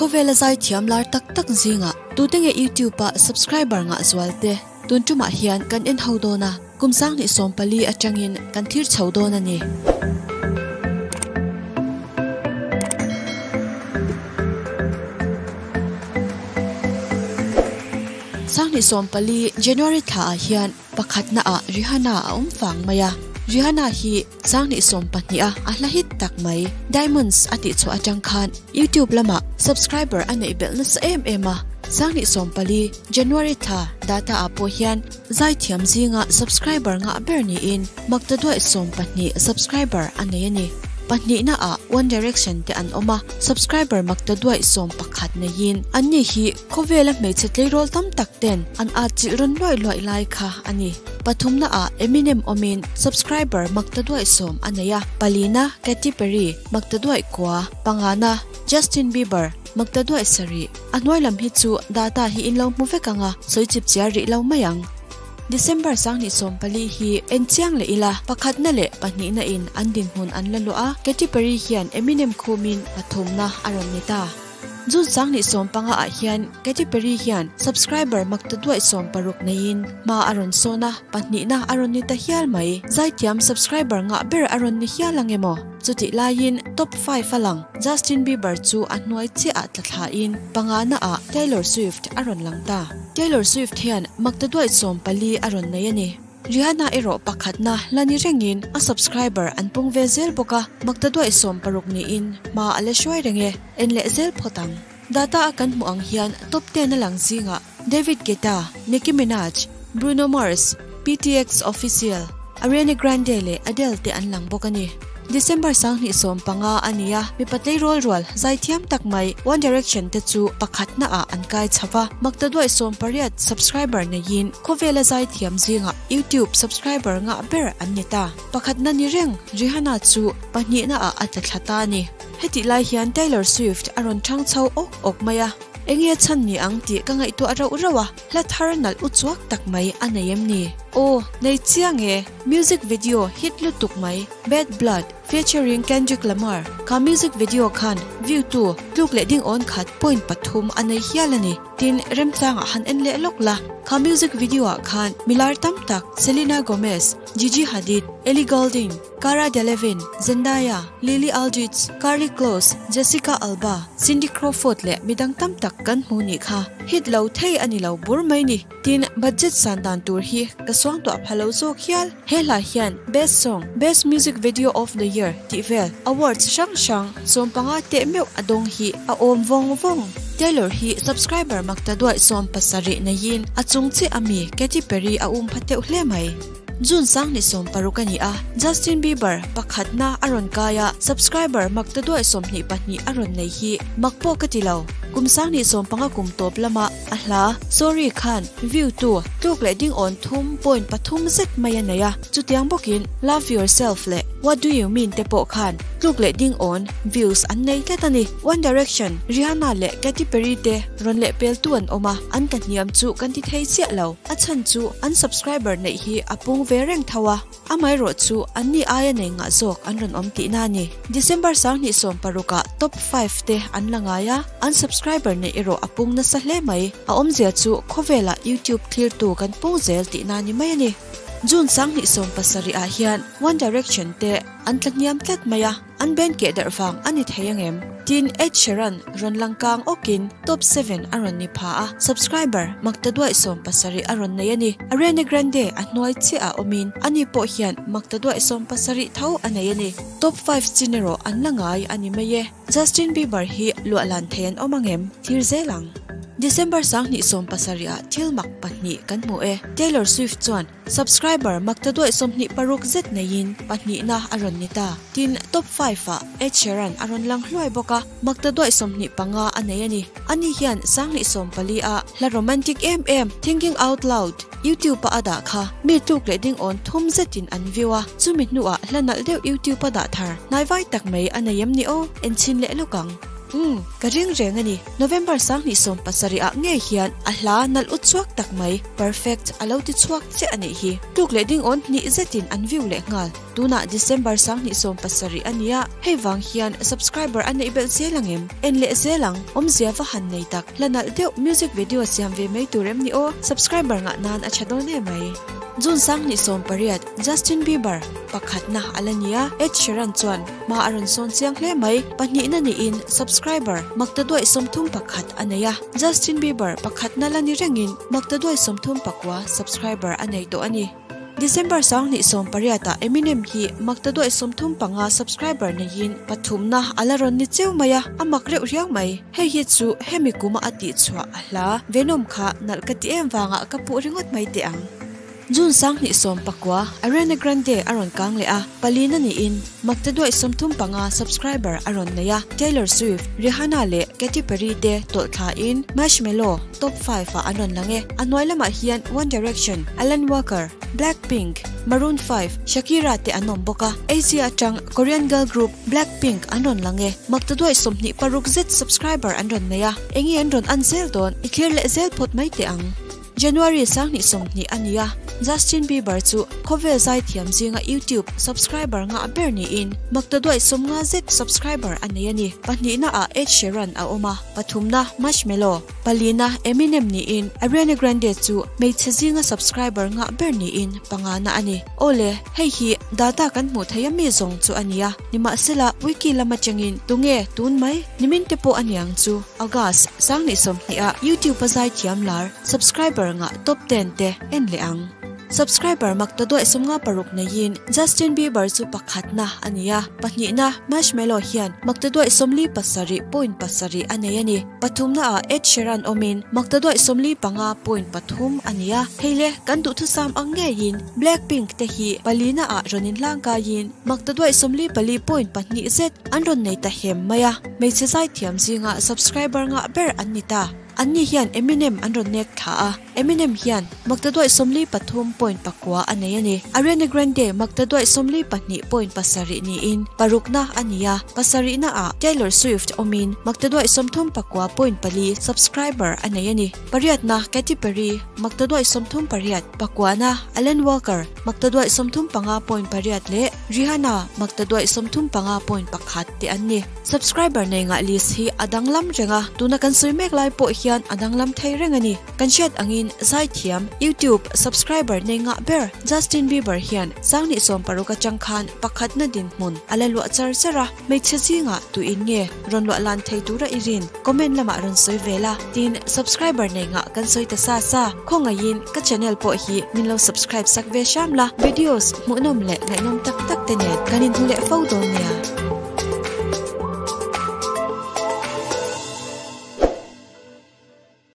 Khawvela zai thiam lar tak tak zinga tute nge YouTube ah subscriber ngah zual te tun tumah hian kan en ho dawn a, kum 2014 atangin kan thlir chho dawn a ni. 2014 January thla ah hian pakhatna ah Rihanna a awm fang mai a, Rihanna hi 2020 a a hla hit tak mai Diamonds a tih chhuah atang khan YouTube lamah subscriber a neih belh nasa em em a, 2014 January thla data ah pawh hian zaithiam zinga subscriber ngah ber niin maktaduai 12 subscriber a nei a ni. Pahnihna ah One Direction te an awm a, subscriber maktaduai 11 neiin anni hi khawvela hmeichhe tleirawl tam tak ten an atchilh rawn luai luai lai kha a ni. Pathumna ah Eminem awmin subscriber maktaduai 10 a nei a, palina Katy Perry maktaduai 9, pangana Justin Bieber maktaduai 7. A hnuai lam hi chu data hi in lo hmu vek anga sawi chip chiar rih lo mai ang. December 2014 hi en chiang leh ila pakhatna leh pahnihna in an dinhmun an la luah a, Katy Perry hian Eminem khumin pathumna a rawn ni ta. June 2015 ah hian Katy Perry hian subscriber maktaduai 16 neiin hma a rawn sawn a, pahnihna a rawn ni ta hial mai. Zaithiam subscriber ngah ber a rawn ni hial ang emaw? Chutih laiin top 5 a lang Justin Bieber chu a hnuai chiah ah tla thlain pangana ah Taylor Swift a rawn lang ta. Taylor Swift hian maktaduai 14 a rawn nei a ni. Rihanna erawh pakhatna lani rengin a subscriber an pung ve zel bawk a, maktaduai 16 niin hma a la hruai reng e, en leh zel phawt ang. Data a kan hmu ang hian top 10 a lang zinga David Guetta, Nicki Minaj, Bruno Mars, PTX Official, Ariana Grande leh Adele te an lang bawk a ni. December 2015 a ni a, mi patleirawl rual zaithiam tak mai One Direction te chu pakhatna ah an kai chhawa, maktaduai 18 subscriber neiin khawvela zaithiam zinga YouTube subscriber ngah ber an ni ta. Pakhatna ni reng Rihanna chu pahnihna ah a tla thla ta ni. Heti lai hian Taylor Swift a rawn thang chho ok ok mai a, enge chan ni ang tih ka ngaihtuah rauh rauh a, hla thar nalh uchuak tak mai a nei em ni? Aw, nei chiang e! Music video hit lutuk mai Bad Blood featuring Kendrick Lamar kha music video khan view tu tluk leh ding awn khat point pathum a nei hial a ni. Tin, remtlangah han en leh lawk la, kha music video ah khan milar tam tak Selena Gomez, Gigi Hadid, Ellie Goulding, Cara Delevingne, Zendaya, Lily Aldridge, Karlie Kloss, Jessica Alba, Cindy Crawford leh midang tam tak kan hmu ni kha. Hit lo thei a ni lo bur mai ni. Tin, budget san dan tur hi ka suangtuah phalo zawk hial. He hla hian Best Song, Best Music Video of the Year tih vel awards hrang hrang 15 teh meuh a dawng hi a awm vawng vawng. Taylor hi subscriber maktaduai 70 neiin a chung chi ami Katy Perry a um pha teuh hle mai. June 2016 a ni a, Justin Bieber pakhatna a rawn kai a, subscriber maktaduai 22 a rawn nei hi mak pawh ka ti lo. Kum 2015 kum tawp lama a hla Sorry khan view tu tluk leh ding awn thum point pathum zet mai a nei a, chutiang bawkin Love Yourself leh What Do You Mean te pawh khan tluk leh ding awn views an nei tlat a ni. One Direction, Rihanna leh Katy Perry te rawn leh pel tu an awm a, an ta hniam chu kan ti thei chiah lo. A chhan chu an subscriber neih hi a pung ve reng tho a, amaherawh chu an ni aia nei ngah zawk an rawn awm tihna a ni. December 2016 ah top 5 te an la ngai a, an subscriber neih erawh a pung nasa hle mai. A awmzia chu khawvela YouTube thlir tu kan pung zel tihna ni mai a ni. June 2017 ah hian One Direction te an tla hniam tlat mai a, an band keh darh vang a ni thei angem? Tin, Ed Sheeran rawn langkang awkin top 7 a rawn ni pha a, subscriber maktaduai 17 a rawn nei a ni. Ariana Grande a hnuai chiah ah awmin ani pawh hian maktaduai 17 tho a nei a ni. Top 5 chin erawh an la ngai a ni mai e. Justin Bieber hi luah lan thei an awm angem? Thlir zel ang. December 2017 ah thil mak pahnih kan hmu e. Taylor Swift chuan subscriber maktaduai 26 zet neiin pahnihna a rawn ni ta. Tin, top 5 ah Ed Sheeran a rawn lang hluai bawk a, maktaduai 25 a nei a ni. Ani hian 2014 ah hla romantic em em Thinking Out Loud YouTube a dah kha mi tluk leh ding awn thum zetin an view a, chumi hnuah hla nalh deuh YouTube a dah thar hnaivai tak mai a nei em ni aw? En chin leh lawk ang. Umm, ka ring reng a ni. November 2017 ah ngei hian a hla nalh ut chhuak tak mai, Perfect, a lo ti chhuak chiah a nih hi. Tluk leh ding awn hnih zetin an view leh nghal. Tunah December 2017 a nia, hei vang hian subscriber a neih belh zel ang em? En leh zel ang, awmzia va han nei tak. Hla nalh deuh music video siam ve mai tur em ni aw? Subscriber ngah nan a tha dawn em mai. June 2018, Justin Bieber, pakhatna a la nia, Ed Sheeran chuan hma a rawn sawn chiang hle mai. Pahnihna niin subscriber maktaduaih 31 a nei a, Justin Bieber pakhatna la ni rengin maktaduaih 39 subscriber a nei tawh a ni. December 2018 ah Eminem hi maktaduaih 35 subscriber neiin pathumna a la rawn ni cheu mai a, a mak reuh riau mai. Hei hi chu hemi kuma a tihchhuah a hla Venom kha nalh ka ti em vangah ka puh ringawt mai teh ang. June 2019, Ariana Grande a rawn kang leh a, palina niin maktaduaih 35 subscriber a rawn nei a, Taylor Swift, Rihanna leh Katy Perry te tawlh thlain Marshmello top 5 ah an rawn lang e. A hnuai lamah hian One Direction, Alan Walker, Blackpink, Maroon 5, Shakira te an awm bawk a. Asia atang Korean girl group Blackpink an rawn lang e. Maktaduaih 26 zet subscriber an rawn nei a, enge an rawn an zel dawn i thlir leh zel phawt mai teh ang. January 2020 a ni a, Justin Bieber chu khawvel zaithiam zinga YouTube subscriber ngah ber niin maktaduaih 50 zet subscriber a nei a ni. Pahnihna ah Ed Sheeran a awm a, pathumna Marshmello, palina Eminem niin Ariana Grande chu hmeichhe zinga subscriber ngah ber niin pangana a ni. Awle, hei hi data kan hmuh theih a mi zawng chu a ni a, nimahsela wiki lam atangin tunge tun mai nimin te pawh a niang chu. August 2020 ah YouTube a zaithiam lar subscriber ngah top 10 te en leh ang. Subscriber maktaduaih 56 neiin Justin Bieber chu pakhatna a ni a, pahnihna Marshmello hian maktaduaih 47.7 a nei a ni. Pathumna ah Ed Sheeran awmin maktaduaih 45.3 a ni a. Hei le, kan duhthusam ang ngeiin Blackpink te hi palina ah rawn inhlangkaiin maktaduaih 44.2 zet an rawn nei ta hem mai a. Hmeichhe zaithiam zinga subscriber ngah ber an ni ta. Anni hian Eminem an rawn nek thla a, Eminem hian maktaduaih 43.9 a nei a ni. Ariana Grande maktaduaih 42.7 niin parukna a ni a, pasarihna ah Taylor Swift awmin maktaduaih 39.4 subscriber a nei a ni. Pariatna Katy Perry maktaduaih 38, pakuana Alan Walker maktaduaih 35.8 leh Rihanna maktaduaih 35.1 te an ni. Subscriber nei ngah list hi a danglam reng a, tuna kan sawi mek lai pawh hian a danglam thei reng a ni. Kan hriat angin zaithiam YouTube subscriber nei ngah ber Justin Bieber hian 2016 atang khan pakhatna dinhmun a la luah char char a, hmeichhe zingah tuin nge rawn luah lan thei tura i rin? Comment lamah rawn sawi ve la. Tin, subscriber nei ngah kan sawi ta sa sa, khawngaihin ka channel pawh hi min lo subscribe sak ve hram la, videos hmuhnawm leh ngaihnawm tak tak te nen kan inhmu leh fo dawn nia.